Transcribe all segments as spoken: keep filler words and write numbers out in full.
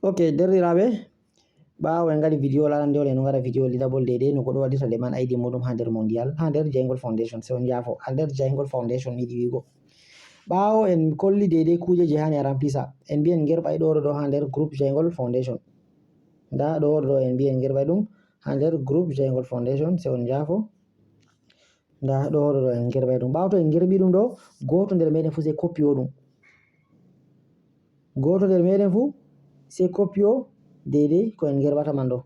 Ok, derɗiraaɓe, ɓaawo en ngaɗi video laarande on, en ɗo ngaɗa video leaderboard deydey no goɗɗo waɗirta demand I D muɗum haa nder Mondial, haa nder Jeyngol Foundation. Sey on njaafo, haa nder Jeyngol Foundation mi yiɗi wi'ugo. Ɓaawo en kolli deydey kuuje je haani a remplisa, en mbi'i en ngerɓay ɗo ɗo haa nder groupe Jeyngol Foundation. Ndaa ɗo ɗo en mbi'i en ngerɓay ɗum haa nder groupe Jeyngol Foundation. Sey on njaafo. Ndaa ɗo ɗo en ngerɓay ɗum. Ɓaawo to en ngerɓi ɗum ɗo, gooto nder meɗen fuu sey copier ɗum. Gooto nder meɗen fuu sey copier deydey ko en ngerɓata man ɗo.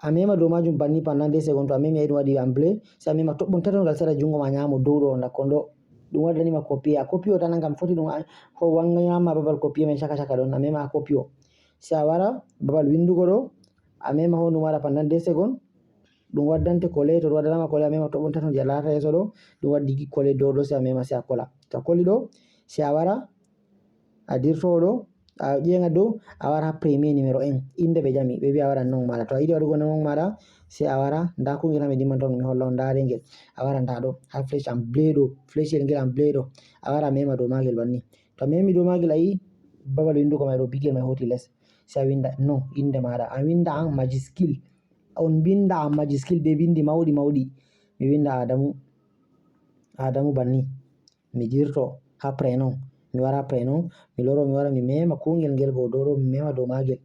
A mema dow maajum banni pendant deux secondes, to a memi a yi'i ɗum waɗi en bleu, sey a mema toɓɓon taton ngal sera junngo ma nyaamo dow ɗo, ndaa kon ɗo. Ɗum waɗani ma copier. A copier tan ngam foti ɗum a, ko wannga nyaama babal copier man caka caka ɗon, a mema a copier. Sey a wara babal winndugo ɗo, a mema honɗum waɗa pendant deux secondes, ɗum waddante coller, to ɗum waddanaama coller, a mema toɓɓon taton je a laarata yeeso ɗo, ɗum waddi coller dow ɗo, sey a mema sey a kola. To a koli ɗo, sey a wara, a dirtowo ɗo, a ƴeeŋa dow, a wara haa premier numéro un, innde ɓe ƴami, ɓe mbi'i a waɗa nom maaɗa. To a yiɗi waɗugo nom maaɗa, sey a wara, ndaa kuungel haa mi dimmanta on, mi holla on, ndaa ɗe ngel. A wara ndaa ɗo, haa flèche am bleu ɗo, flèche ngel am bleu ɗo, a wara a mema dow maagel banni. To a memi dow maagel, a yi'i babal winndugo may ɗo, bigel may hooti les, sey a winnda nom, innde maaɗa, a winnda en majuscule. On mbinnda en majuscule bee binndi mawɗi mawɗi. Mi winnda Adamu, Adamu banni. Mi dirto haa prénom. Mi wara prénom, mi loro, mi wara, mi mema kuungel ngel go dow ɗo, mi mema dow maagel.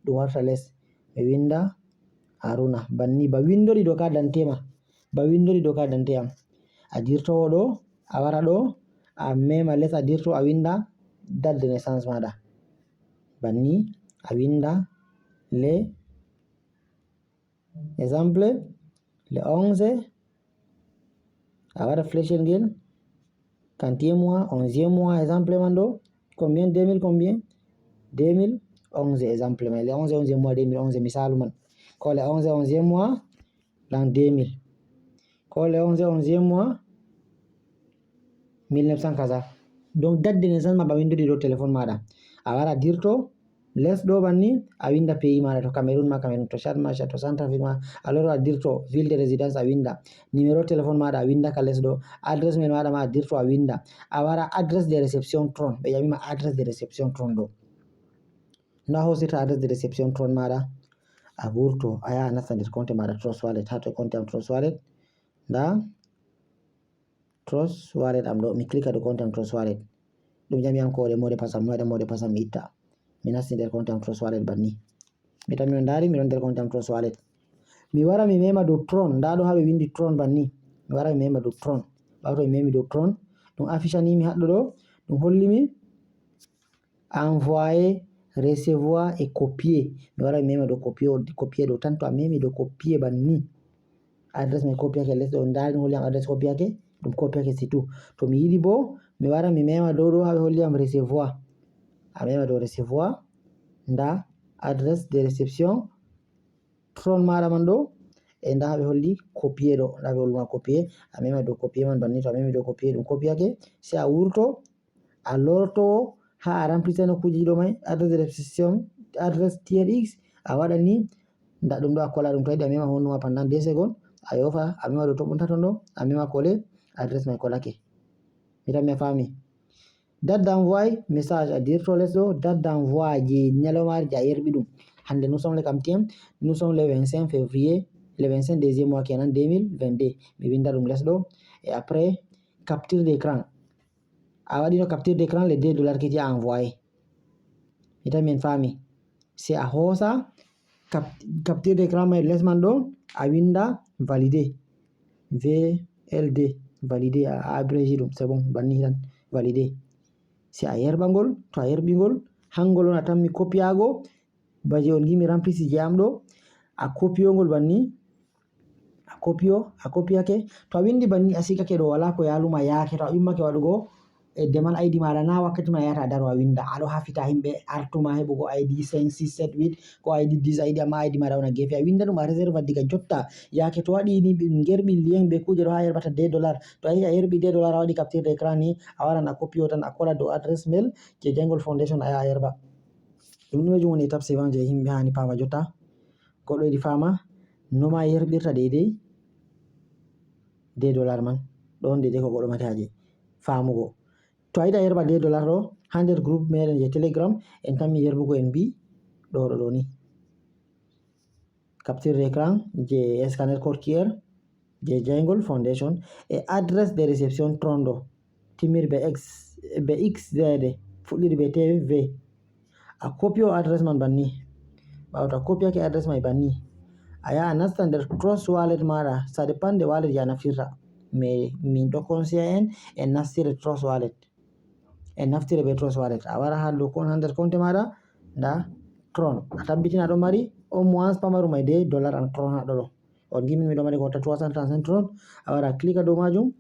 Ɗum warta les. Mi winnda Haruna banni. Ba winndori dow carte d'identité ma. Ba winndori dow carte d'identité am. A dirtowo ɗo, a wara ɗo, a mema les, a dirto, a winnda date de naissance maaɗa. Banni, a winnda le Exemple, le onze, a waɗa flèche ngel, quantième mois, onzième mois, exemple man ɗo, combien, deux mille combien? Deux mille onze, exemple man, le onze, onzième mois, deux mille onze, misaalu man. Ko le onze, onzième mois, l'an deux mille. Ko le onze, onzième mois, mille neuf cent kaza. Donc, date de naissance ma ba winndori dow téléphone maaɗa. A wara dirto, les ɗo banni, a winnda pays maaɗa, to Cameroun ma, Cameroun, to Tchad ma, Tchad, to Centrafrique ma, a loro a dirto, ville de résidence a winnda, numéro téléphone maaɗa a winnda ka les ɗo, adresse mail maaɗa ma a dirto a winnda, a wara adresse de réception Tron, ɓe ƴami ma adresse de réception Tron ɗo. No a hoosirta adresse de réception Tron maaɗa, a wurto, a yaha a nasta nder compte maaɗa Trust Wallet, haa to compte am Trust Wallet, ndaa, Trust Wallet am ɗo, mi cliquer dow compte am Trust Wallet. Ɗum ƴami am ko waɗi mot de passe am, mi waɗa mot de passe am, mi itta. Mi nasti nder compte am Trust Wallet banni. Mi tammi on ndaari, mi ɗon nder compte am Trust Wallet. Mi wara mi mema dow Tron, ndaa ɗo haa ɓe winndi Tron banni. Mi wara mi mema dow Tron. Ɓaawo to mi memi dow Tron, ɗum affichani mi haɗɗo ɗo, ɗum holli mi envoyer, recevoir et copier. Mi wara mi mema dow copier, copier ɗo tan, to a memi dow copier banni. Adresse mai copier ke les ɗo, ndaa ɗum holli am adresse copier ke, ɗum copier ke c'est tout. To mi yiɗi bo, mi wara mi mema dow ɗo haa ɓe holli am recevoir. A mema dow recevoir, ndaa adresse de réception Tron maaɗa man ɗo, e ndaa haa ɓe holli copier ɗo, ndaa ɓe holli ma copier, a mema dow copier man banni, to a memi dow copier ɗum copier ke, sey a wurto, a lorto haa a remplisa no kuujeji ɗo mai, adresse de réception, adresse T R X, a waɗa ni, ndaa ɗum ɗo a kola ɗum, to a yiɗi a mema honɗum ma pendant deux secondes, a yoofa, a mema ɗo toɓɓon taton ɗo, a mema coller, adresse mai kolake. Mi tammi a faami. Date d'envoi, message a dirto les ɗo, date d'envoi je ñalawmaare je a yerɓi ɗum. Hande nous sommes le quantième, nous sommes le vingt-cinq février, le vingt-cinq deuxième mois kenan deux mille vingt-deux. Mi winda ɗum les ɗo. Et après, capture d'écran. A waɗino capture d'écran, les deux dollars que tu as envoyé. Mi tammi en faami. Sey a hoosa cap-, capture d'écran mai les man ɗo, a winda valider. V L D, valider, a abrégé ɗum, c'est bon, banni tan, valider. Sey a yerɓa ngol, to a yerɓi ngol, hangol on a tammi copiago, ba je on ngi'mi remplisi je am ɗo, a copier ngol banni, a copier, a copier ke, to a windi banni a sigake ɗo, wala ko yaaluma yaake, to a ummake waɗugo e demal I D maaɗa, na wakkati ma yahata a daro a winda, a ɗo hafita himɓe artuma heɓugo I D cinq, six, sept, huit, ko I D dix a yiɗi, amma I D maaɗa wona geefe, a winda ɗum a réserve diga jotta, yaake to waɗi ni ɓe ngerɓi lien be kuuje ɗo haa yerɓata deux dollars, to a yahi a yerɓi deux dollars a waɗi capture d'écran ni, a waran a copier tan a kola dow adresse mail je Jeyngol Foundation a yaha a yerɓa. Ɗum ɗume jum woni étape suivant je himɓe haani paama jotta. Goɗɗo yiɗi faama no ma yerɓirta deydey deux dollars man. Ɗon deydey ko goɗɗo mari haaje faamugo. To a yiɗi a yerɓa deux dollars ɗo, Ha nder groupe meɗen je Telegram, en tammi yerbugo, en mbi ɗo ɗo ɗo ni. Capture d'écran je scanner code QR je Jeyngol Foundation e adresse de réception Tron ɗo. Timmiri be X, be X Z, fuɗɗiri be T V. A copio adresse man banni. Ɓawo to a copiake adresse mai banni, a yaha a nasta nder Trust Wallet maɗa. Ça dépend nde wallet je a naftirta. Mais min ɗo conseiller en, en naftire Trust Wallet. En naftire be Trust Wallet. A wara ha dow kon ha nder compte maɗa, nda Tron. A tabbitina ɗo mari au moins pamaru mai de dollar and Tron ha ɗo ɗo. On gimi miɗo mari ko trois cent trente-cinq Tron. A wara a clique dow majum.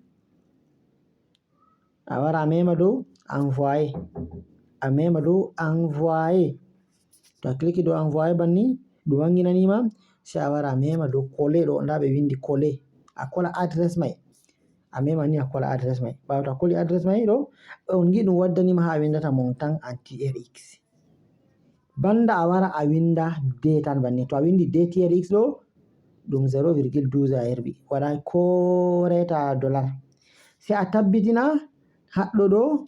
A wara a mema dow envoyer. A mema dow envoyer. To a clique dow envoyer banni, ɗum wanginanima, sai a wara a mema dow coller ɗo, nda ɓe windi coller. A colla adresse mai. A mema ni a colla adresse mai. Ɓawo to a colli adresse mai ɗo, on gi ɗum waddanima ha a windata montant en T R X. Banda a wara a winda D tan banni. To a windi D T R X ɗo, ɗum zéro virgule douze a yerbi. Waɗai ko reta dollar. Sai a tabbitina haɗɗo ɗo,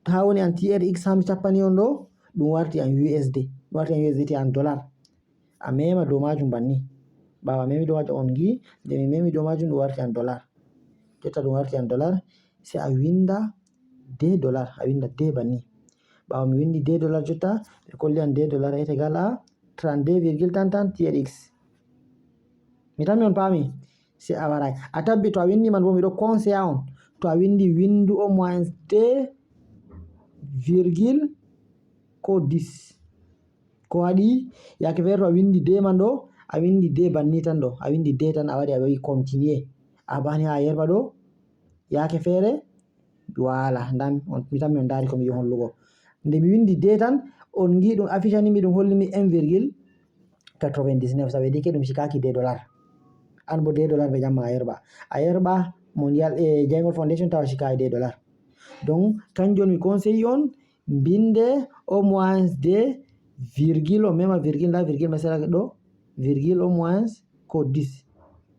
ha woni en T R X ha mi cappani on ɗo, ɗum warti en U S D. Ɗum warti en U S D T en dollar. A mema dow majum banni. Ɓawo a memi dow majum, on gi, nde mi memi dow majum, ɗum warti en dollar. Jotta ɗum warti en dollar, sai a winda deux dollars, a winda deux banni. Ɓawo mi windi deux dollars jotta, ɓe kolli an deux dollars e tegal a trente-deux virgule tan tan T R X. Mi tammi on paami, sai a warai. A tabbi to a windi man bo, miɗo conseiller on. To a windi, windu au moins deux virgule ko dix. Ko waɗi, yake feere to a windi deux man ɗo, a windi deux banni tan ɗo, a windi deux tan, a waɗi, a waɗi continuer. A bani ha yerba ɗo, yake feere, wala, ndan, on, mi tammi on dari ko mi yiɗi hollugo. Nde mi windi deux tan, on gi ɗum affichani mi, ɗum holli mi un virgule quatre-vingt-dix-neuf, ça veut dire que ɗum sikaki deux dollars. An bo deux dollars ɓe ƴamma a yerba. A yerba Mondial, eh, Jeyngol Foundation tawa sikaki deux dollars. Donc, kanjum mi conseille on, binde au moins deux virgule, o mema virgule, nda virgule ma sera ɗo, virgule au moins ko dix.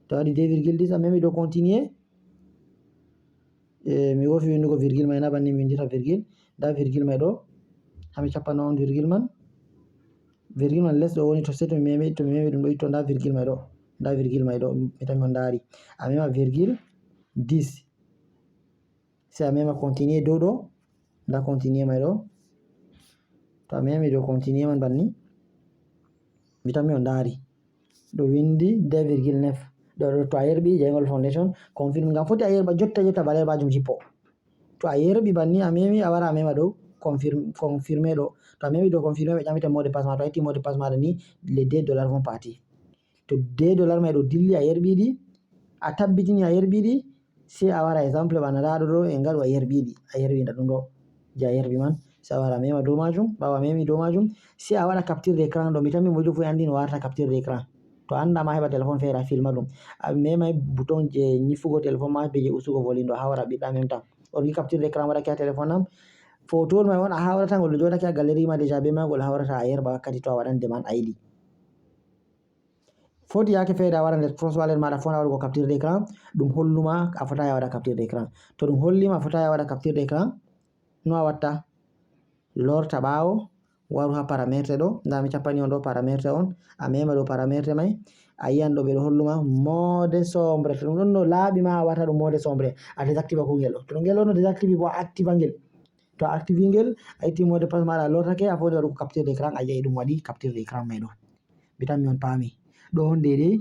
To waɗi deux virgule dix, a memi dow continuer. Eh, mi wofi windugo virgule mai na banni mi windita virgule. Nda virgule mai ɗo. Ha mi cappana on virgule man. Virgule man les ɗo woni to, sai to mi memi, to mi memi ɗum ɗo itto, nda virgule mai ɗo. Nda virgule mai ɗo, mi tammi on dari. A mema virgule dix. Sai a mema continuer dow ɗo. Nda continuer mai ɗo. To a memi dow continuer man banni, mi tammi on dari. Ɗo windi deux virgule neuf. Ɗo, ɗo to a yerbi Jeyngol Foundation, confirme. Ngam foti a yerba jotta jotta, bale majum jippo. To a yerbi banni, a memi, a wara a mema ɗo confirme, confirme ɗo. To a memi dow confirme, ɓe ƴamete mot de passe ma. To a itti mot de passe maɗa ni, les deux dollars vont partir. To deux dollars mai ɗo dilli, a yerbi ɗi, a tabbitini a yerbi ɗi, sai a wara, exemple bana nda ɗo ɗo, en ngaɗu a yerbi ɗi, a yerbi nda ɗum ɗo, je a yerbi man, sai a wara a mema dow majum. Ɓawo a memi dow majum, sai a waɗa capture d'écran ɗo. Mi tammi mojo fu andi no warata capture d'écran. To anda ma, heɓa téléphone feere a filma ɗum. A mema bouton je nyifugo téléphone ma be je usugo volume ɗo, hawra ɓiɗɗa même temps. On gi capture d'écran waɗake ha téléphone am. Fotowol mai on a hawrata ngol, ɗo joɗake ha galerie ma déjà be magol, a hawrata a yerba wakkati to a waɗan demande I D. Foti yake feere a wara nder Trust Wallet maɗa fona waɗugo capture d'écran, ɗum holluma a fotaya waɗa capture d'écran. To ɗum hollima a fotaya waɗa capture d'écran, no a watta? Lorta ɓawo, waru ha paramètre ɗo, nda mi cappani on ɗo paramètre on, a mema ɗo paramètre mai, a yiyan ɗo ɓe ɗo holluma mode sombre. To ɗum ɗon no laaɓi ma, a wata ɗum mode sombre, a désactiva kungel ɗo. To ɗum ngel ɗon no désactivi bo, a activa ngel. To a activi ngel, a itti mode passe maɗa, a lortake, a foti waɗugo capture d'écran, a yi'ai ɗum waɗi capture d'écran mai ɗo. Mi tammi on paami. Ɗo on dede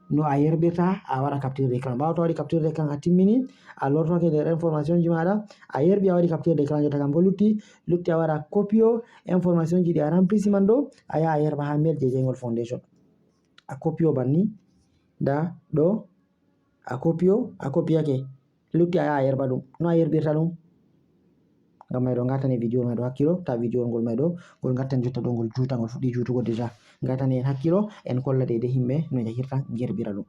no a yerbirta, a waɗa capture d'écran. Ɓawo to a waɗi capture d'écran, a timmini, a lortoke nder information ji maɗa, a yerbi, a waɗi capture d'écran, jotta kam ko lutti, lutti a waɗa copio information ji ɗi a remplisi man ɗo, a yaha a yerba ha mail je Jeyngol Foundation. A copio banni, nda ɗo, a copio, a copiake. Lutti a yaha a yerba ɗum. No a yerbirta ɗum? Ngam mai ɗo ngatane video mai ɗo hakkilo, ta video ngol mai ɗo, ngol ngatane jotta ɗo ngol juuta, ngol fuɗɗi juutugo déjà. Ngatane en hakkilo, en kolla dede himɓe no jahirta yerbira ɗum.